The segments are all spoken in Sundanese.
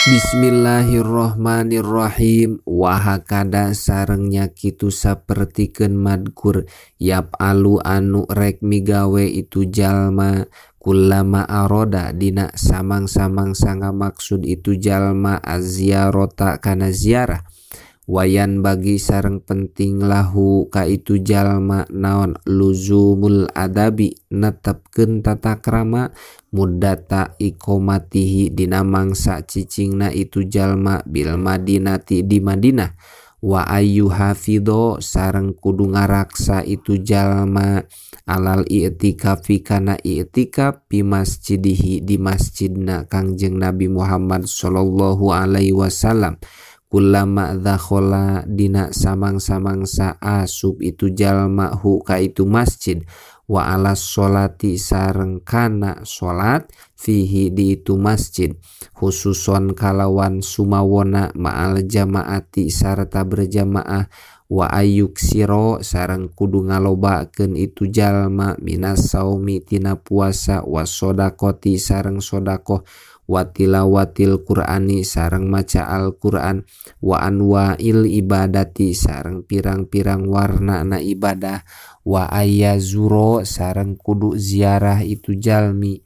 Bismillahirrohmanirrohim. Wahakada sarengnya kitu sapertikeun madkur yap alu anu rek migawe itu jalma kullama aroda dina samang-samang sanga maksud itu jalma azziarota kana ziarah wayan bagi sareng penting lahu ka itu jalma naon luzumul adabi netepkeun tata krama muddata iqomatihi dina mangsa cicingna itu jalma bil madinati di Madinah wa ayyu hafidho sareng kudu ngaraksa itu jalma alal i'tikafi kana i'tikaf bi masjidihi di masjidna Kangjeng Nabi Muhammad sallallahu alaihi wasallam kullama dzakhala dina samang-samangsa asub itu jalma hu ka itu masjid wa ala sholati sareng kana salat fihi di itu masjid khususon kalawan sumawona ma'al jamaati sarta berjamaah wa ayyuk siro sareng kudu ngalobakeun itu jalma minas saumi tina puasa wa sodaqoti sareng sodakoh wa tilawatil qur'ani sareng maca Al-Qur'an wa anwa'il ibadati sareng pirang-pirang warna na ibadah wa ayyazuro sareng kudu ziarah itu jalmi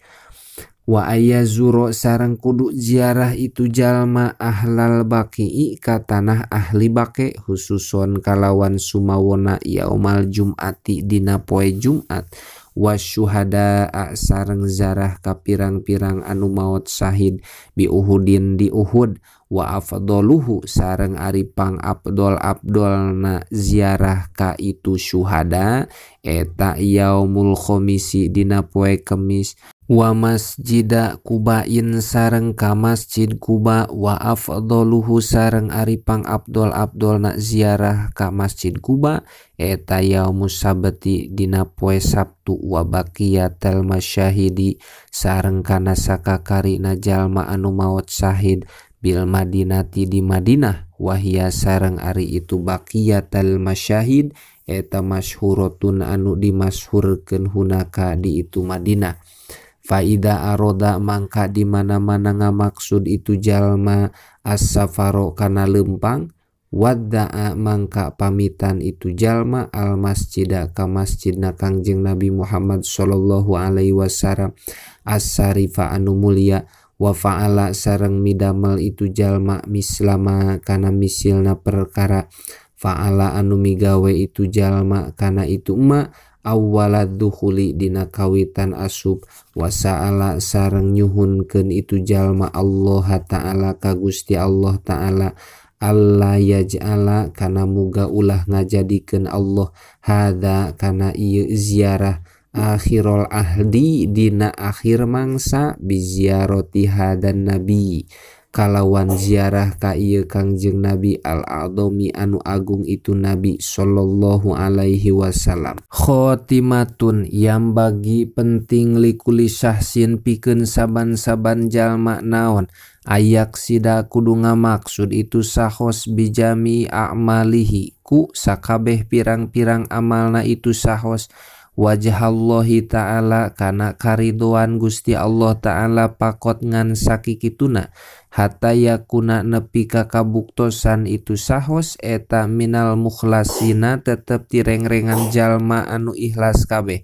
wa ayyazuro sareng kudu ziarah itu jalma ahlal baqi'i ka tanah ahli baqi khususon kalawan sumawona yaumal jum'ati dina poe Jumat wasyuhada sareng zarah ka pirang-pirang anu maot syahid bi Uhudin di Uhud wa afdaluhu sareng ari pang abdol abdolna ziarah ka itu syuhada eta yaumul khomisi dina poe Kemis wa masjida Qubain sareng ka masjid Quba wa afdaluhu sareng ari pang abdol abdolna ziarah ka masjid Quba eta yaumus sabti dina poe Sabtu wa baqiyatal masyahidi sareng kana sakakarina jalma anu maot syahid bil madinati di Madinah wahia sareng ari itu baqiyatal masyahid eta masyhuratun anu dimasyhurkeun hunaka di itu Madinah. Faida aroda mangka di mana-mana ngamaksud itu jalma as-safaro kana lempang wadda'a mangka pamitan itu jalma al masjida ka masjidna Kangjeng Nabi Muhammad sallallahu alaihi wasallam as-sarifa anu mulia wa fa'ala sareng midamel itu jalma mislama kana misilna perkara fa'ala anu migawe itu jalma kana itu ma awwalad dukhuli dina kawitan asub wasa'ala sareng nyuhunkeun itu jalma Allah ta'ala ka Gusti Allah ta'ala alla yaj'ala kana muga ulah ngajadikeun Allah hadza kana ieu ziarah akhirul ahdi dina akhir mangsa bi ziarati hadan nabi kalawan ziarah ka ieu Kangjeng Nabi al-adami anu agung itu Nabi sallallahu alaihi wasallam. Khotimatun yang bagi penting likuli syahsin pikeun saban-saban jalma naon ayak sida kudu ngamaksud itu sahos bijami a'malihi ku sakabeh pirang-pirang amalna itu sahos wajahallahi ta'ala kana karidoan Gusti Allah ta'ala pakot ngan sakikituna hatta yakuna nepi ka kabuktosan itu sahos eta minal mukhlasina tetep tirengrengan jalma anu ikhlas kabeh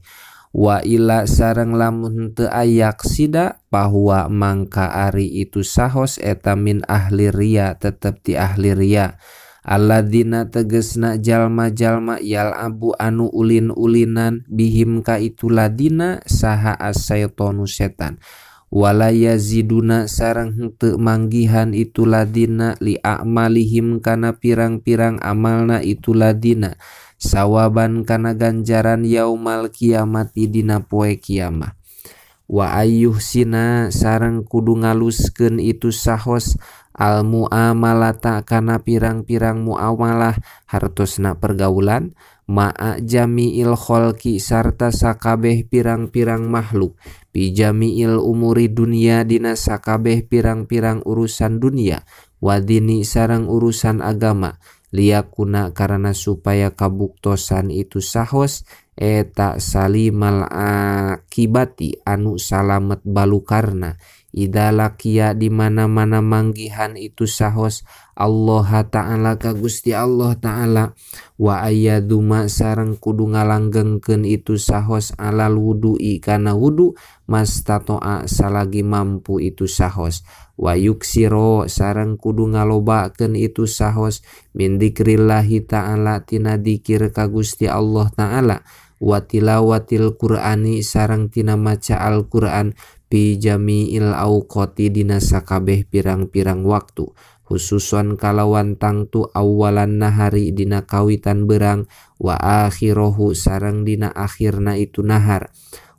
wa ila sareng lamun teu ayak sida bahwa mangka ari itu sahos eta min ahli riya tetep ti ahli riya alladzina tegesna jalma-jalma yal abu anu ulin-ulinan bihim ka itu ladina saha asyaitonu setan wala yaziduna sareng henteu manggihan itu ladina li a'malihim kana pirang-pirang amalna itu ladina sawaban kana ganjaran yaumal kiamati dina poe kiamah wa ayyuhsina sareng kudu ngaluskeun itu sahos al muamalata kana pirang-pirang muamalah hartosna pergaulan ma'a jami'il kholqi sarta sakabeh pirang-pirang makhluk bi jami'il umuri dunia dina sakabeh pirang-pirang urusan dunia wadini sareng urusan agama liyakuna karena supaya kabuktosan itu sahos eta salimal akibati anu salamet balukarna Idza laqiya di mana-mana manggihan itu sahos Allah ta'ala ka Gusti Allah ta'ala wa ayyaduma sareng kudu ngalanggengkeun itu sahos alal wudu'i kana wudu mastatoa salagi mampu itu sahos wa yuksiro sareng kudu ngalobakeun itu sahos min dzikrillahi ta'ala tina dzikir ka Gusti Allah ta'ala wa tilawatil Qur'ani sareng tina maca Al-Qur'an fi jami'il awqati dina sakabeh pirang-pirang waktu khususon kalawan tangtu awalan nahari dina kawitan berang wa akhirohu sareng dina akhirna itu nahar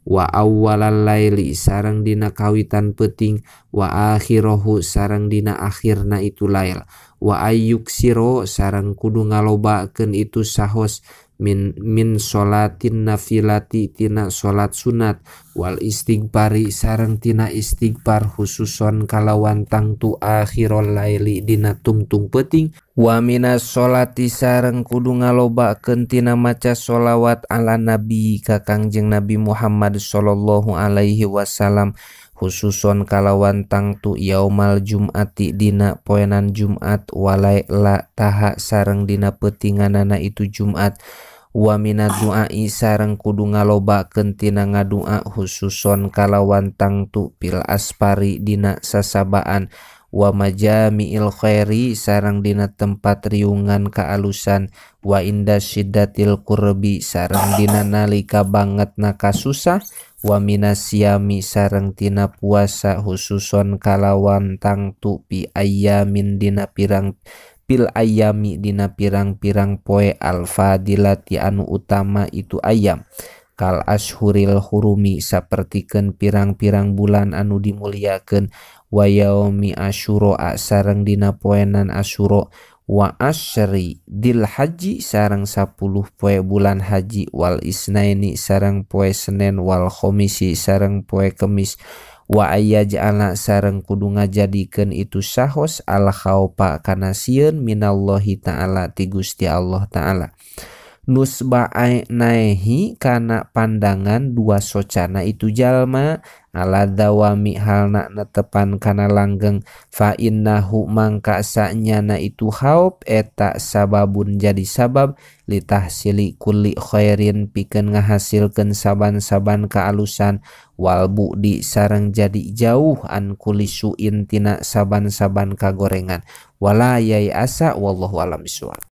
wa awwalal laili sareng dina kawitan peuting wa akhirohu sareng dina akhirna itu lail wa ayyuksiro sareng kudu ngalobakeun itu sahos min sholatin nafilati tina sholat sunat wal istighfari sareng tina istighfar khususon kalawan tangtu akhirul laili dina tungtung peuting wa minas sholati sareng kudu ngalobakeun tina maca sholawat ala nabi ka Kangjeng Nabi Muhammad sallallahu alaihi wasallam khususon kalawan tangtu yaumal jum'ati dina poenan Jumat walai la taha sareng dina peutinganana itu Jumat wa minad du'ai sareng kudu ngalobakeun tina ngadua khususon kalawan tangtu pil aspari dina sasabaan wa majami'il khairi sareng dina tempat riungan kaalusan wa inda syiddatil kurbi sareng dina nalika bangetna kasusah wa minasyami sareng tina puasa khususon kalawan tangtu pi ayyamin dina pirang pil ayami dina pirang-pirang poe al-fadilati anu utama itu ayam kal ashuril hurumi sapertikeun pirang-pirang bulan anu dimuliakeun wa yaumi asyura sareng dina poenan Asyura wa asyri dil haji sareng 10 poe bulan haji wal isnaini sareng poe Senin wal khomisi sareng poe Kemis wa ayyaj'ala sareng kudu ngajadikeun itu sahos al khaufa kana sieun minallahi ta'ala ti Gusti Allah ta'ala nusba naehi kana pandangan dua socana itu jalma ala dawami halna netepan kana langgeng fa innahu mangka sanyana itu khauf eta sababun jadi sabab litahsili kulli khairin pikeun ngahasilkeun saban-saban kaalusan wal bu'di sareng jadi jauh an kulli su'in tina saban-saban kagorengan wala yai asa wallahu alam bisawab.